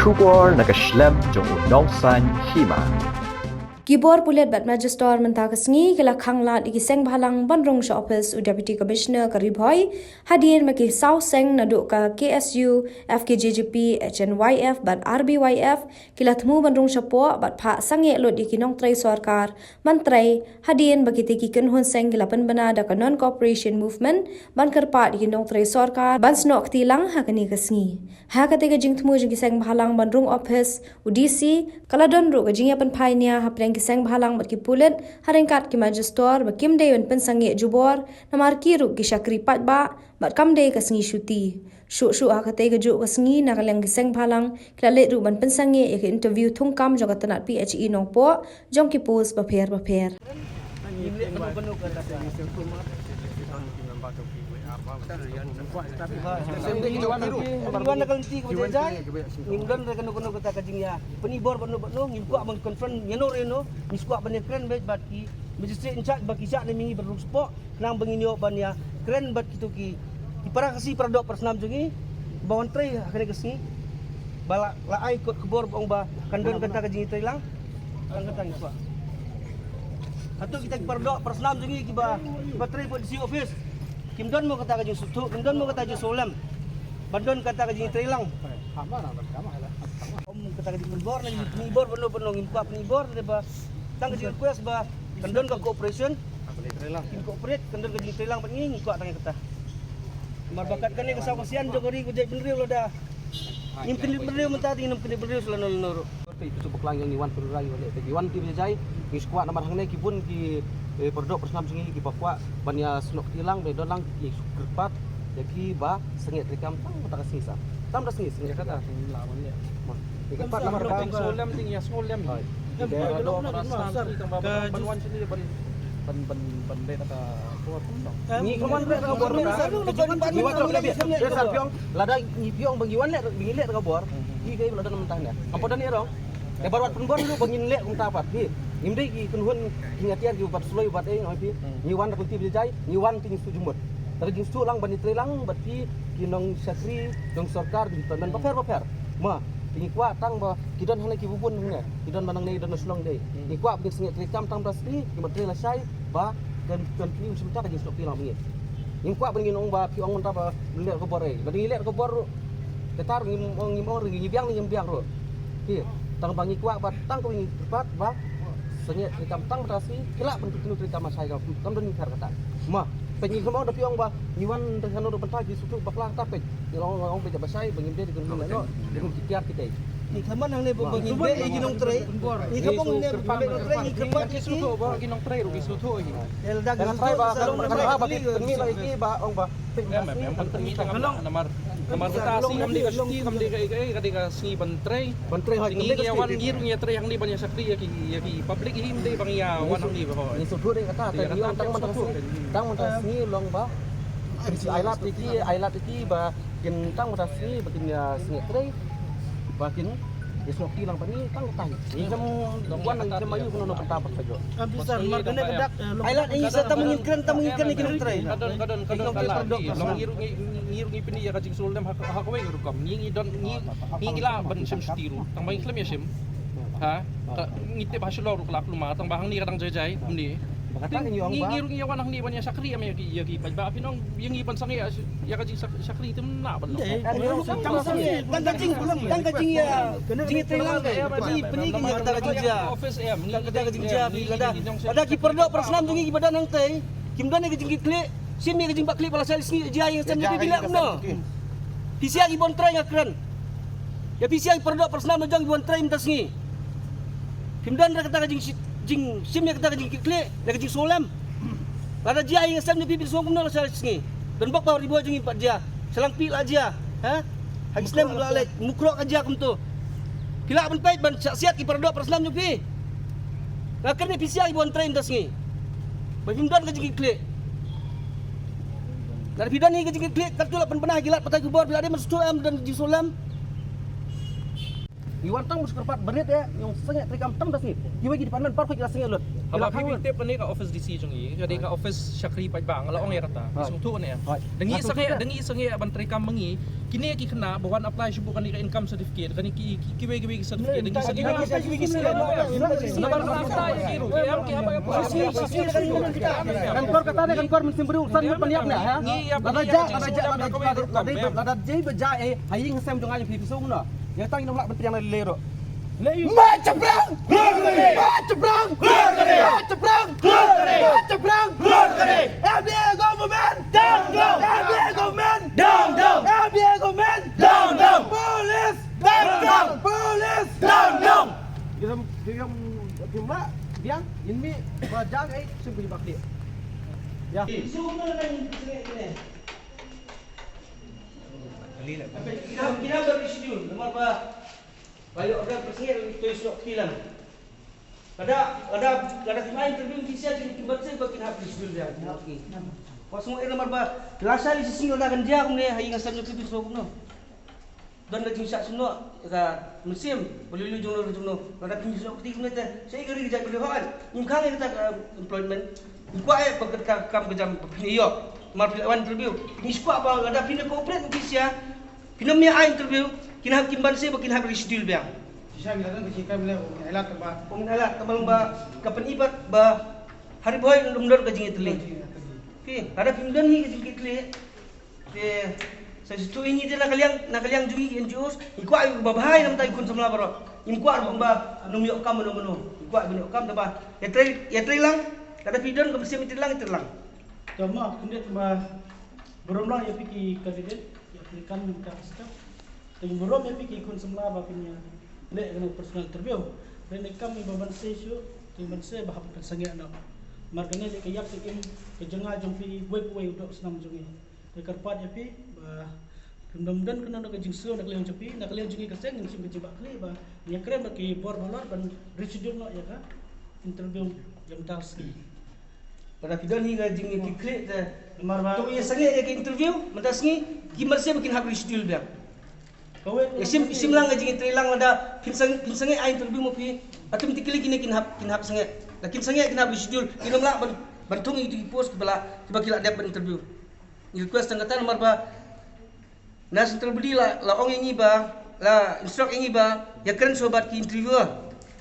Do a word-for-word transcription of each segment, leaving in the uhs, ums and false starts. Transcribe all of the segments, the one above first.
Khubor na ka shlem jong u nongsaiñ hima. Ki bor pulit bad magistrate mynta ka sngi ki la khang lad ïa ki seng bhalang ban rung sha ophis u Deputy Commissioner ka Ri Bhoi, hadien ba ki saw seng naduh ka K S U, F K J G P, H N Y F bad R B Y F ki la thmu ban rung shapoh bad phah sangeh lut ïa ki nongtrei sorkar ban trei, hadien ba kitei ki kynhun seng ki la pynbna da ka Non Cooperation Movement ban kyrpad ïa ki nongtrei sorkar ban snoh kti lang ha kane ka sngi. Ha katei ka jingthmu jong ki seng bhalang ban rung ophis u D C, ka la don ruh ka jingïapynphai nia hapdeng ki seng bhalang bad ki pulit, ha ryngkat ki magistrate ba kim dei ban pynsangeh jubor, namar ki ruh ki shakri paidbah bad kam dei ka sngi shuti. Shuh shuh ha katei kajuh ka sngi, na ka liang ki seng bhalang ki la leit ruh ban pynsangeh ïa ka interview thungkam jong ka tnat P H E Nongpoh jong ki post bapher bapher. Ngim leh kano kano ka lada. Ngim don re kano kano kata ka jingïa. Pyni bor bad no bad no, ngim kwah ban confront ïa no re no, ngim kwah ban ïakren bad ki magistrate in charge ba ki shah ne mynta ban rung shapoh. Khnang ba ngin ïoh ban ïakren bad kito ki, ki para Khasi, para doh para snam jong ngi ba wan trei ha kane ka sngi. Ba la, la ai kot khubor ba ong ba kan don kata ka jingtrei lang. Kan kata ngi kwah. Hato kita ki para doh para snam jong ngi kiba, kiba trei bad D C office, kim don mo kata ka jingsngewthuh, kim don mo kata jingsngewlem ban don kata ka jingtrei lang? Ym kata ka jingpynbor, ngi pyni bor bad no bad no, ngim kwah pyni bor, dei ba tang ka jingrequest ba kan don ka cooperation. Kin cooperate, kan don ka jingtrei lang bad ngi, ngi kwah tang ïa kata. Namar ba kat kane ka saw ka sian jong ka ri ka jaitbynriew, lada ngim kynrit bynriew mynta, te ngin ym kynrit bynriew sha lano lano ruh. Te ki shu bakla ïa ngi wan pynroi ïa leh, te ngi wan ki ba jai, ngi shu kwah namar hangne ki bun ki, eh, para doh para snam jong ngi kiba kwah ban ïa snoh kti lang, ba don lang ki shu kyrpad ïa ki ba sangeh treikam tang mynta ka sngi sa. Tang mynta ka sngi, sangeh treikam. Ngi kyrpad namar ba sngewlem, ding ïa sngewlem. Hooid. Para doh para snam jong ngi tang ba ban wan shane ban, ban, ban, ban leh kata ka bor. Ngi khlem wan leh kata ka bor, ngi wan leh, lada ngi phi ong ba ngi wan leh, ngi leh kata ka bor. Ngi kei lada mynta ne. Am pat ne rong. Te baroh pynbor ruh ba ngin leh kumta pat. Hi. Ngim dei ki kynhun ki ngatiar ki bat sloi bat ei, ong phi. Ngi wan da ka lynti ba jai, ngi wan te ngi sngewjingmut. Da ka jingsngewlang ban ïatrei lang bad phi ki nongshakri, nong sorkar, ki department bapher bapher. Ma, te ngi kwah tang ba ki don hangne ki bun hangne. Ki don ba nangne, don na Shillong dei. Ngi kwah ba ngin sangeh treikam tang ba sngi, ki ba trei lashai ba kan, kan phi u shim ta ka jingsnoh phi lang ba ngi. Ngim kwah ba ngin ong ba phi ong mynta ba leh ka bor ei. Lada ngi leh ka bor ruh, kata ruh ngim ong, ngim ong ruh, ngi biang ne ngim biang ruh. Phi, tang ba ngi kwah ba tang ka ngi kyrpad ba sangeh treikam tang mynta sngi, ki lah ban continue treikam lashai, kam, kam don ngi kher kata. Ma, peit ngi khlem ong da phi ong ba ngi wan da hano da bynta ki sngewthuh bakla kata, peit. Ngi long ong ba jab ba shai ba ngim dei da kynhun lano, da kynhun ki tiar ki dei. Ngi khlem ong hangne ba ngin beh ïa ki nongtrei. Ngi khlem ong hangne ba ngin beh nongtrei, ngi kyrpad ïa ki. Ki nongtrei ruh ki sngewthuh ïa ki. Ïa lada ki sngewthuh ba kan, kan ba pynmih la ïa ki ba ong ba Em, em, em, ban pynmih tang namar, namar kata sngi kam dei ka shuti, kam dei ka, ka, ka dei ka sngi ban trei. Ban trei, hooid. Ngi ïa wan, ngi ruh ngi ïa trei hangne ban ïa shakri ïa ki, ïa ki public, hi, ym dei ba ngi ïa wan hangne ba, hooid. Ngi sngewthuh dei kata, ngi wan tang mynta ka sngi, tang mynta ka sngi long ba. Ai lad ïa ki, ai lad ïa ki ba kin tang mynta ka sngi ba kin ïa sangeh trei. Ba kin ïa snoh kti lang bad ngi tang tang. Ngi khlem wan, ngi khlem ïoh kumno kumno bynta pat ka jong. Am phi sir, mar kane ka dak, eh, ai lad ngi sa tang ngin kren, tang ngin kren, ngin kren trei. Ka don, ka don, ka don ka lad. Long ngi ruh ngi, ngi ruh ngi pyni ïa ka jingsngewlem ha, ha kawei ka rukom. Ngi, ngi don, ngi, ngi, ngi lah ban shim shuti ruh. Tang ba ngi khlem ïa shim. Ha? Ngi tip ha Shillong ruh ka la kulmar, tang ba hangne ka dang jai jai kumne. Ngi, ngi ruh ngi ïa wan hangne ban ïa shakri ïa ki, ïa ki paidbah, phi nong, ïa ngi ban sangeh ïa ka jingshakri te ym lah ban long. Tang ka jing, tang ka jing ïa, jingïatreilang ka, pyni, pyni ki ïa kata ka jingjia. Kata ka jingjia, phi, lada, lada ki para doh para snam jong ngi kiba don hangtei kim don ïa ka jingkitkhlieh, shim ïa ka jingbakla ba la shai sngi, jia ïa nga sem, phi leh kumno? Phi sha ki ban trei, nga kren. Ïa phi sha ki para doh para snam jong ngi ban trei mynta sngi. Phim don re kata ka jing, jingshim ïa kata ka jingkitkhlieh, ïa ka jingsngewlem. Lada jia ïa nga sem ne phi, phi sngew kumno la shai sngi? Don bok ba Ri Bhoi jong ngi pat jia. Sha Langpih la jia. Ha? Ha ki snem la leit, Mukroh ka jia kumto. Phi lah ban peit ban shah siat ki para doh para snam jong phi. Nga kren ïa phi sha ki ban trei mynta sngi. Ba phim don ka jingkitkhlieh. Lada phi don hi ka jingkitkhlieh, katto la pynbna ha ki lad pathai khubor, phi la dei ban sngewthuh em, don jingsngewlem. Wan tang muskil pat berit eh, ïong sangeh trei kam tam da sngi. Kiwei ki department baroh ki la sangeh lut. Haba phi tip kane ka office D C jong i, kane ka office shakri paidbah, nga la ong ïa kata. Sngewthuh ne. Da ngi sangeh, da ngi sangeh ban trei kam ma ngi. Kine ki khynnah ba wan apply sha kane ka income certificate, kane ki, ki, kiwei kiwei ki certificate, da ngi sangeh. Kan kor kata ne, kan kor mynsiem briew, san mut ban ïap ne, ha? Lada ja, lada ja, lada ja, lada ja, eh, ha ïing ha sem jong nga jong phi, phi sngewthuh ne. Ïa tang ïa nong lah ban pdiang lei lei ruh. March chaprang! March chaprang! March chaprang! March chaprang! M D A government! Down, down! M D A government! Down, down! M D A government! Down, down! Police! Down, down! Police! Down, down! Ïa ram, ïa ram, ïa ram, biang, ïa mi, ba jang, eh, shu bri bak dia. Ya. Kina, kina ba reschedule, namar ba Ba ïoh order pyrshah to ïoh snoh kti lang. Lada, lada, lada kin ai interview ki sha jin ki ban seh ba kin hap reschedule biang. Okey. Ko sngewthuh namar ba la sha li shisien lada kan jia kumne ha ïing ha sem jong ki phi sngewthuh kumno. Don ka jingshah snoh ka mynsiem ba lei lei jong no jong no. Lada kin snoh kti kumne te sha ïing ka ri ka jaid ba lei hooid. Ngim khang ïa kata ka employment. Ngim kwah ïa ba ka kam ka jam ba phin ïoh. Mar phi la wan interview. Ngim kwah ba lada phin cooperate ki sha Phin ym ïa ai interview, kin hap kin ban seh ba kin hap reschedule biang. Shisha ngi la don ka jingkam leh, ong ngi ai lad tang ba. Ong ngi ai lad tang ba long ba ka pyni pat ba ha Ri Bhoi ym don ka jingïatylli. Phi, lada phim don hi ka jingkitylli. Te sa shu tu ngi te na ka liang, na ka liang jong ngi N G Os, ngi kwah ba bha ïa ngi mynta ki khun samla baroh. Ngim kwah ba ym ïoh kam mano mano. Ngi kwah ba ïoh kam te ba ïa trei, ïa trei lang, lada phi don ka mynsiem ïa trei lang, ïa trei lang. Te ma, khyndiat ba burom lang ïa phi ki candidate, ïa phi kam mynta ka step. Te burom ïa phi ki khun samla ba phin ïa leh kane personal interview. Te ne kam ba ban seh shuh, te ban seh ba hap ban sangeh noh. Mar kane dei ka ïap ka im ka jong nga jong phi, wei pa wei u doh snam jong ngi. Te kyrpad ïa phi ba phim dom don kano kano ka jingsngew na ka liang jong phi, na ka liang jong ngi ka seng ngin shim ka jingbakla ba ngi ïakren bad ki bor halor ban reschedule noh ïa ka interview ïa mynta ka sngi. Lada phi don hi ka jingkitkhlieh te namar ba to ïa sangeh ïa ka interview mynta sngi, ki mynsiem kin hap reschedule biang. Kawei ïa shim, shim lang ka jingtrei lang lada phin sang, phin sangeh ai interview mo phi. Automatically kine kin hap, kin hap sangeh. Lada kin sangeh kin hap reschedule. Kin ym lah ban, ban thung ïa ki post kiba la, kiba ki la dep ban interview. Ngi request tang kata namar ba na Central Body la, la ong ïa ngi ba, la instruct ïa ngi ba ïakren shuwa bad ki interviewer.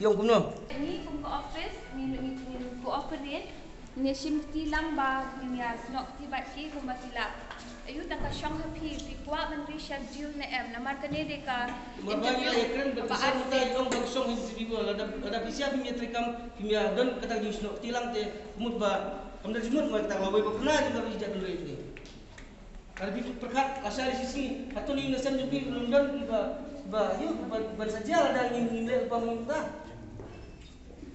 Ïa ong kumno? Ngi kum ka office, ngi, ngi, ngi cooperate, ngi shim kti lang ba ngin ïa snoh kti bad ki kumba ki lah. Ayu, da ka shong ha phi, phi kwah ban reschedule ne em, namar kane dei ka interview ba ar sien. Lada, lada phi sha phim ïa trei kam, phim ïa don kata ka jingsnoh kti lang te, mut ba kam da jingmut ma kata ka lawei ba pynah jong ka ri jait bynriew. Lada phi pyrkhat, la sha li shisngi, hato ïing la sem jong phi ym don ba, ba, ïoh, ba, ban sa jia lada ngim, ngim leh lypa ngim ta.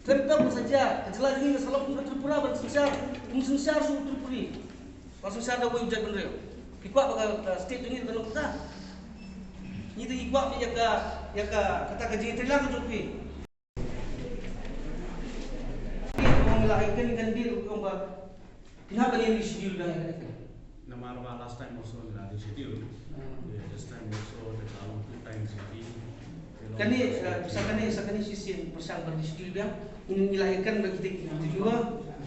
Khlem pep ban sa jia, ka jylla jong ngi ka sa long kumba Tripura ban synshar, kum synshar shu Tripuri. Ban synshar da uwei u jaitbynriew. Phi kwah ba ka, ka state jong ngi kan long kumta? Ngi te ngi kwah ïa ka, ïa ka, kata ka jingïatreilang jong phi. Ong la ïa kane kan dei ruh ong ba phi hap ban reschedule biang ïa kane. Namar ba last time also ngi la reschedule. Ah. Yeah, this time also the long two times again. Kane, eh, sa kane, sa kane shisien pyrshang ban reschedule biang. Ngi, ngi la ïa kan ba kita ki interviewer.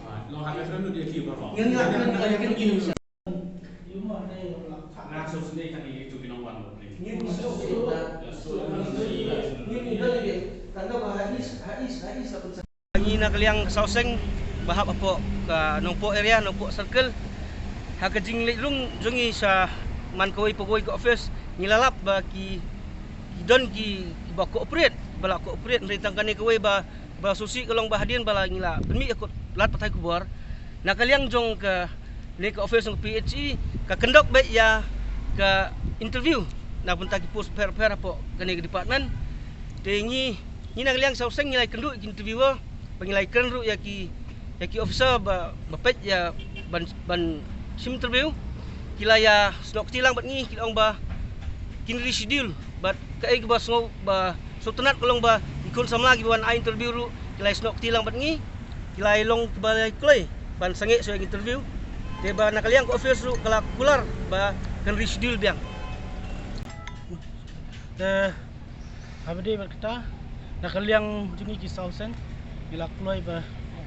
Ah, long ha ka kren lut ïa ki baroh. Ngi, ngi la ïa kan, ngi la ïa kan. Ngi na ka liang ka Sawseng ba hap hapoh ka Nongpoh area, Nongpoh Circle. Ha ka jingleit rung jong ngi sha man kawei pa kawei ka office, ngi la lap ba ki, ki don ki, kiba cooperate, ba la cooperate, hynrei tang kane kawei ba Ba sngewsih ka long ba hadien ba la ngi la pynmih ïa ka lad pathai khubor na ka liang jong kane ka office jong ka P H E ka kyndok beit ïa ka interview na bynta ki post pher pher hapoh kane ka department. Te ngi, ngi na ka liang Sawseng ngi la ïakynduh ïa ki interviewer ba ngi la ïakren ruh ïa ki, ïa ki officer ba, ba peit ïa ban, ban shim interview. Ki la ïa snoh kti lang bad ngi, ki la ong ba kin reschedule bad kaei kaba sngew ba sngewtynnat ka long ba ki khun samla kiba wan ai interview ruh ki la ïa snoh kti lang bad ngi, ki la ïa long kiba ïa kloi ban sangeh shuwa ïa ka interview. Te ba na ka liang ka office ruh ka la kular ba kan reschedule biang. Te Haba dei bad kata, na ka liang jong ngi ki saw seng, ngi la kloi ba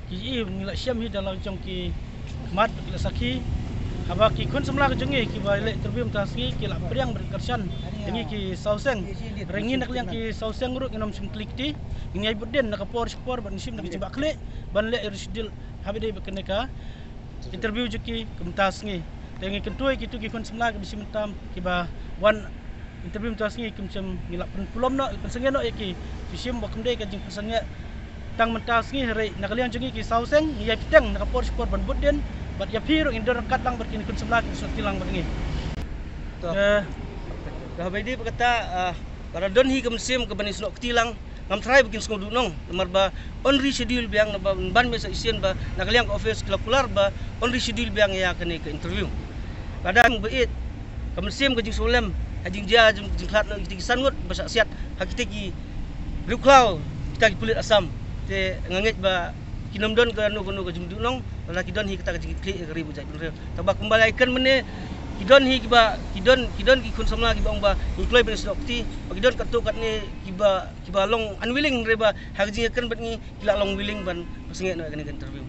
ki i ngi la shem hi da la jong ki mat ki la sakhi. Haba ki khun samla ka jong ngi ki ba leh interview mynta sngi ki la pdiang bad kyrshan ïa ngi ki saw seng. Hynrei ngi na ka liang ki saw seng ruh ngin ym shim kli kti, ngin ïai bud dien na ka por shi por bad ngin shim na ka jingbakla ban leh ïa u reschedule haba dei bad kane ka interview jong ki kumta sngi. Te ngi kyntu ïa kitu ki khun samla ki ba shim tam ki ba wan interview mynta sngi, kum shem ngi la pynpulom noh, pynsangeh noh ïa ki. Ki shim ba kum dei ka jingpynsangeh tang mynta sngi, hynrei na ka liang jong ngi ki saw seng ngi ïai bteng na ka por shi por ban bud dien bad ïa phi ruh ngin don ryngkat lang bad kine ki khun samla ki ba snoh kti lang bad ngi. To. Eh. Haba ïadei bad kata, ah, lada don hi ka mynsiem ka ban ïasnoh kti lang, ngam tharai ba kin sngewdon nong, namar ba yn reschedule biang, naba ban me sa shisien ba na ka liang ka office ki la kular ba yn reschedule biang ïa kane ka interview. Lada ba ïeit ka mynsiem ka jingsngewlem ha jingjia jingkhlad na kita ki san ngut ba shah siat ha kita ki riewkhlaw, kita ki pulit Assam. Te nga ngeit ba kin ym don kano kano ka jingdon nong lada ki don hi kata ka jingkitkhlieh ïa ka ri bad jaitbynriew. Tangba kumba la ïakren mynne, ki don hi kiba, ki don, ki don ki khun samla kiba ong ba ngi kloi ban ïasnoh kti, ba ki don katto katne kiba, kiba long unwilling, hynrei ba ha ka jingïakren bad ngi ki la long willing ban pynsangeh noh ïa kane ka interview.